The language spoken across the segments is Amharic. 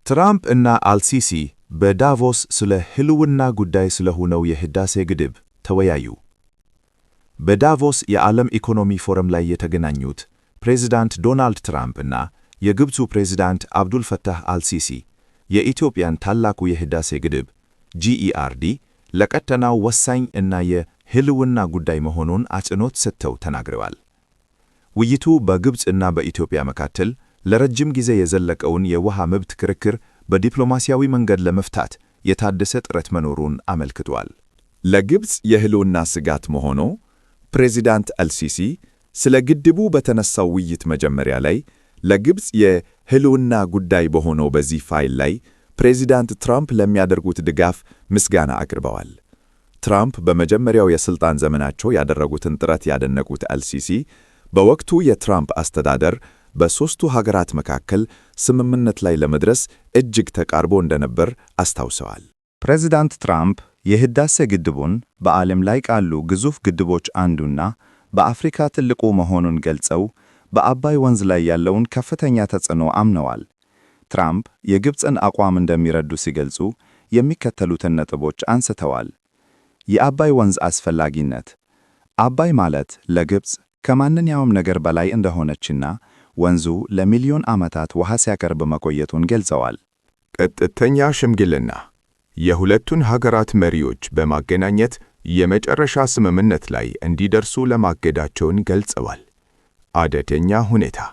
ትራምፕ እና አልሲሲ በዳቮስ ስለ ህልውና ጉዳይ ስለሆነው የህዳሴ ግድብ ተወያዩ። በዳቮስ የዓለም ኢኮኖሚ ፎረም ላይ የተገናኙት ፕሬዚዳንት ዶናልድ ትራምፕ እና የግብፁ ፕሬዚዳንት አብዱል ፈታህ አልሲሲ የኢትዮጵያን ታላቁ የህዳሴ ግድብ GERD ለቀጠናው ወሳኝ እና የህልውና ጉዳይ መሆኑን አጽንዖት ሰጥተው ተናግረዋል። ውይይቱ በግብፅ እና በኢትዮጵያ መካከል ለረጅም ጊዜ የዘለቀውን የውሃ መብት ክርክር በዲፕሎማሲያዊ መንገድ ለመፍታት የታደሰ ጥረት መኖሩን አመልክቷል። ለግብፅ የህልውና ስጋት መሆኑ። ፕሬዚዳንት አልሲሲ ስለ ግድቡ በተነሳው ውይይት መጀመሪያ ላይ ለግብፅ የህልውና ጉዳይ በሆነው በዚህ ፋይል ላይ ፕሬዚዳንት ትራምፕ ለሚያደርጉት ድጋፍ ምስጋና አቅርበዋል። ትራምፕ በመጀመሪያው የሥልጣን ዘመናቸው ያደረጉትን ጥረት ያደነቁት አልሲሲ፣ በወቅቱ የትራምፕ አስተዳደር በሦስቱ ሀገራት መካከል ስምምነት ላይ ለመድረስ እጅግ ተቃርቦ እንደነበር አስታውሰዋል። ፕሬዚዳንት ትራምፕ የህዳሴ ግድቡን በዓለም ላይ ካሉ ግዙፍ ግድቦች አንዱና በአፍሪካ ትልቁ መሆኑን ገልጸው፣ በአባይ ወንዝ ላይ ያለውን ከፍተኛ ተጽዕኖ አምነዋል። ትራምፕ የግብፅን አቋም እንደሚረዱ ሲገልጹ የሚከተሉትን ነጥቦች አንስተዋል። የአባይ ወንዝ አስፈላጊነት፦ አባይ ማለት ለግብፅ ከማንኛውም ነገር በላይ እንደሆነችና ወንዙ ለሚሊዮን ዓመታት ውሃ ሲያቀርብ መቆየቱን ገልጸዋል። ቀጥተኛ ሽምግልና የሁለቱን ሀገራት መሪዎች በማገናኘት የመጨረሻ ስምምነት ላይ እንዲደርሱ ለማገዳቸውን ገልጸዋል። አደገኛ ሁኔታ፦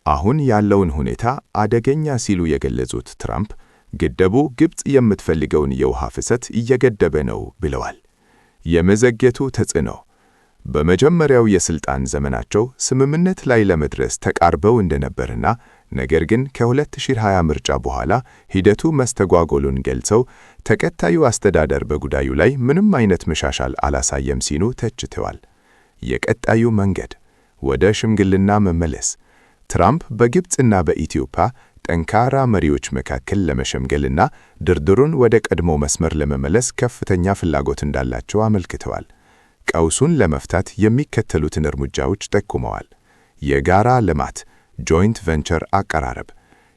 አሁን ያለውን ሁኔታ አደገኛ ሲሉ የገለጹት ትራምፕ፣ ግድቡ ግብፅ የምትፈልገውን የውሃ ፍሰት እየገደበ ነው ብለዋል። የመዘግየቱ ተጽዕኖ፦ በመጀመሪያው የሥልጣን ዘመናቸው ስምምነት ላይ ለመድረስ ተቃርበው እንደነበርና ነገር ግን ከ2020 ምርጫ በኋላ ሂደቱ መስተጓጎሉን ገልጸው፣ ተከታዩ አስተዳደር በጉዳዩ ላይ ምንም አይነት መሻሻል አላሳየም ሲሉ ተችተዋል። የቀጣዩ መንገድ፦ ወደ ሽምግልና መመለስ። ትራምፕ በግብፅና በኢትዮጵያ ጠንካራ መሪዎች መካከል ለመሸምገልና ድርድሩን ወደ ቀድሞ መስመር ለመመለስ ከፍተኛ ፍላጎት እንዳላቸው አመልክተዋል። ቀውሱን ለመፍታት የሚከተሉትን እርምጃዎች ጠቁመዋል። የጋራ ልማት joint venture አቀራረብ፦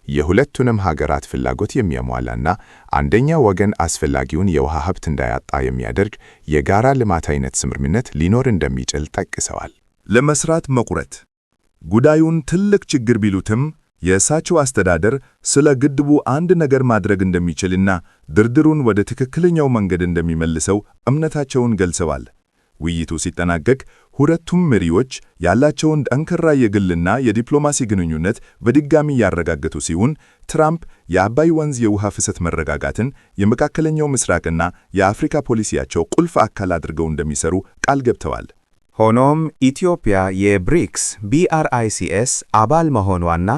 የሁለቱንም ሀገራት ፍላጎት የሚያሟላና አንደኛው ወገን አስፈላጊውን የውሃ ሀብት እንዳያጣ የሚያደርግ የጋራ ልማት አይነት ስምምነት ሊኖር እንደሚችል ጠቅሰዋል። ለመስራት መቁረጥ፦ ጉዳዩን ትልቅ ችግር ቢሉትም፣ የእሳቸው አስተዳደር ስለ ግድቡ አንድ ነገር ማድረግ እንደሚችልና ድርድሩን ወደ ትክክለኛው መንገድ እንደሚመልሰው እምነታቸውን ገልጸዋል። ውይይቱ ሲጠናቀቅ ሁለቱም መሪዎች ያላቸውን ጠንካራ የግልና የዲፕሎማሲ ግንኙነት በድጋሚ ያረጋገጡ ሲሆን፣ ትራምፕ የአባይ ወንዝ የውሃ ፍሰት መረጋጋትን የመካከለኛው ምስራቅና የአፍሪካ ፖሊሲያቸው ቁልፍ አካል አድርገው እንደሚሰሩ ቃል ገብተዋል። ሆኖም ኢትዮጵያ የብሪክስ BRICS አባል መሆኗና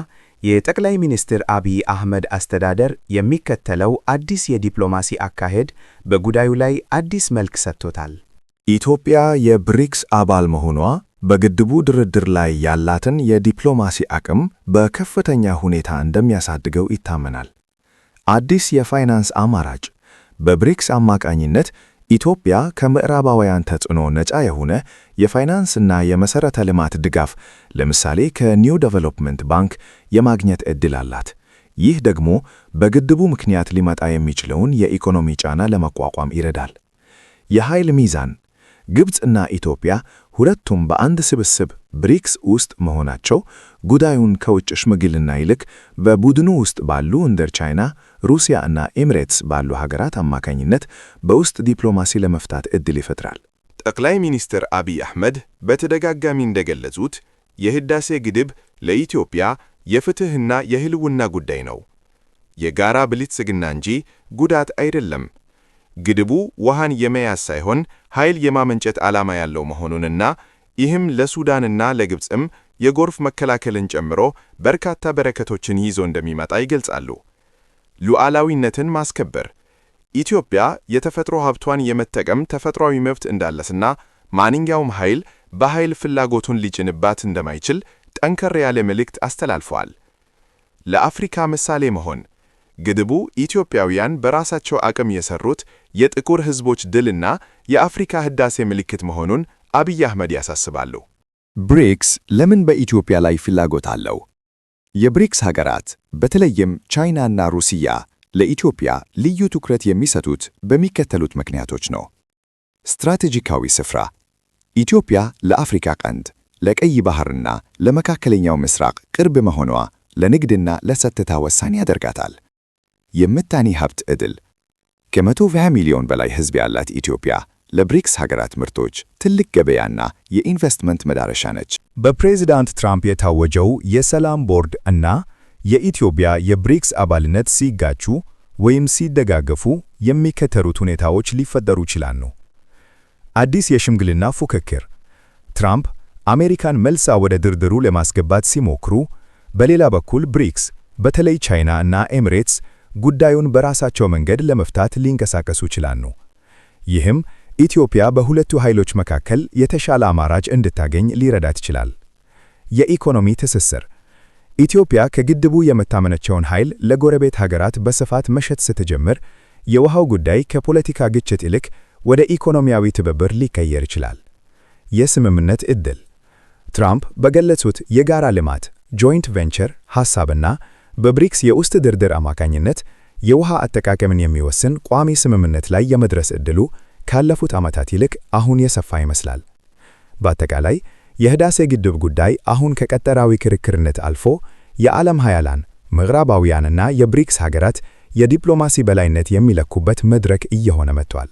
የጠቅላይ ሚኒስትር አብይ አህመድ አስተዳደር የሚከተለው አዲስ የዲፕሎማሲ አካሄድ በጉዳዩ ላይ አዲስ መልክ ሰጥቶታል። ኢትዮጵያ የብሪክስ አባል መሆኗ በግድቡ ድርድር ላይ ያላትን የዲፕሎማሲ አቅም በከፍተኛ ሁኔታ እንደሚያሳድገው ይታመናል። አዲስ የፋይናንስ አማራጭ፦ በብሪክስ አማካኝነት ኢትዮጵያ ከምዕራባውያን ተጽዕኖ ነፃ የሆነ የፋይናንስና የመሠረተ ልማት ድጋፍ፣ ለምሳሌ ከ New Development Bank፣ የማግኘት ዕድል አላት። ይህ ደግሞ በግድቡ ምክንያት ሊመጣ የሚችለውን የኢኮኖሚ ጫና ለመቋቋም ይረዳል። የኃይል ሚዛን፦ ግብፅና ኢትዮጵያ ሁለቱም በአንድ ስብስብ ብሪክስ ውስጥ መሆናቸው ጉዳዩን ከውጭ ሽምግልና ይልቅ በቡድኑ ውስጥ ባሉ እንደ ቻይና፣ ሩሲያ እና ኤሚሬትስ ባሉ ሀገራት አማካኝነት በውስጥ ዲፕሎማሲ ለመፍታት ዕድል ይፈጥራል። ጠቅላይ ሚኒስትር አብይ አህመድ በተደጋጋሚ እንደገለጹት የህዳሴ ግድብ ለኢትዮጵያ የፍትህና የህልውና ጉዳይ ነው። የጋራ ብልጽግና እንጂ ጉዳት አይደለም። ግድቡ ውሃን የመያዝ ሳይሆን ኃይል የማመንጨት ዓላማ ያለው መሆኑንና ይህም ለሱዳንና ለግብፅም የጎርፍ መከላከልን ጨምሮ በርካታ በረከቶችን ይዞ እንደሚመጣ ይገልጻሉ። ሉዓላዊነትን ማስከበር፦ ኢትዮጵያ የተፈጥሮ ሀብቷን የመጠቀም ተፈጥሯዊ መብት እንዳላትና ማንኛውም ኃይል በኃይል ፍላጎቱን ሊጭንባት እንደማይችል ጠንከር ያለ መልእክት አስተላልፈዋል። ለአፍሪካ ምሳሌ መሆን፦ ግድቡ ኢትዮጵያውያን በራሳቸው አቅም የሰሩት የጥቁር ሕዝቦች ድልና የአፍሪካ ህዳሴ ምልክት መሆኑን አብይ አህመድ ያሳስባሉ። ብሪክስ ለምን በኢትዮጵያ ላይ ፍላጎት አለው? የብሪክስ ሀገራት በተለይም ቻይናና ሩሲያ ለኢትዮጵያ ልዩ ትኩረት የሚሰጡት በሚከተሉት ምክንያቶች ነው። ስትራቴጂካዊ ስፍራ፦ ኢትዮጵያ ለአፍሪካ ቀንድ፣ ለቀይ ባህርና ለመካከለኛው ምስራቅ ቅርብ መሆኗ ለንግድና ለጸጥታ ወሳኝ ያደርጋታል። የምጣኔ ሀብት ዕድል፦ ከ120 ሚሊዮን በላይ ሕዝብ ያላት ኢትዮጵያ ለብሪክስ ሀገራት ምርቶች ትልቅ ገበያና የኢንቨስትመንት መዳረሻ ነች። በፕሬዝዳንት ትራምፕ የታወጀው የሰላም ቦርድ እና የኢትዮጵያ የብሪክስ አባልነት ሲጋጩ ወይም ሲደጋገፉ የሚከተሉት ሁኔታዎች ሊፈጠሩ ይችላሉ። አዲስ የሽምግልና ፉክክር፦ ትራምፕ አሜሪካን መልሳ ወደ ድርድሩ ለማስገባት ሲሞክሩ፣ በሌላ በኩል ብሪክስ፣ በተለይ ቻይና እና ኤሚሬትስ ጉዳዩን በራሳቸው መንገድ ለመፍታት ሊንቀሳቀሱ ይችላሉ። ይህም ኢትዮጵያ በሁለቱ ኃይሎች መካከል የተሻለ አማራጭ እንድታገኝ ሊረዳት ይችላል። የኢኮኖሚ ትስስር፦ ኢትዮጵያ ከግድቡ የምታመነጨውን ኃይል ለጎረቤት ሀገራት በስፋት መሸጥ ስትጀምር፣ የውሃው ጉዳይ ከፖለቲካ ግጭት ይልቅ ወደ ኢኮኖሚያዊ ትብብር ሊቀየር ይችላል። የስምምነት ዕድል፦ ትራምፕ በገለጹት የጋራ ልማት joint venture ሐሳብና በብሪክስ የውስጥ ድርድር አማካኝነት የውሃ አጠቃቀምን የሚወስን ቋሚ ስምምነት ላይ የመድረስ ዕድሉ ካለፉት ዓመታት ይልቅ አሁን የሰፋ ይመስላል። በአጠቃላይ የህዳሴ ግድብ ጉዳይ አሁን ከቀጠናዊ ክርክርነት አልፎ የዓለም ሀያላን፣ ምዕራባውያንና የብሪክስ ሀገራት የዲፕሎማሲ በላይነት የሚለኩበት መድረክ እየሆነ መጥቷል።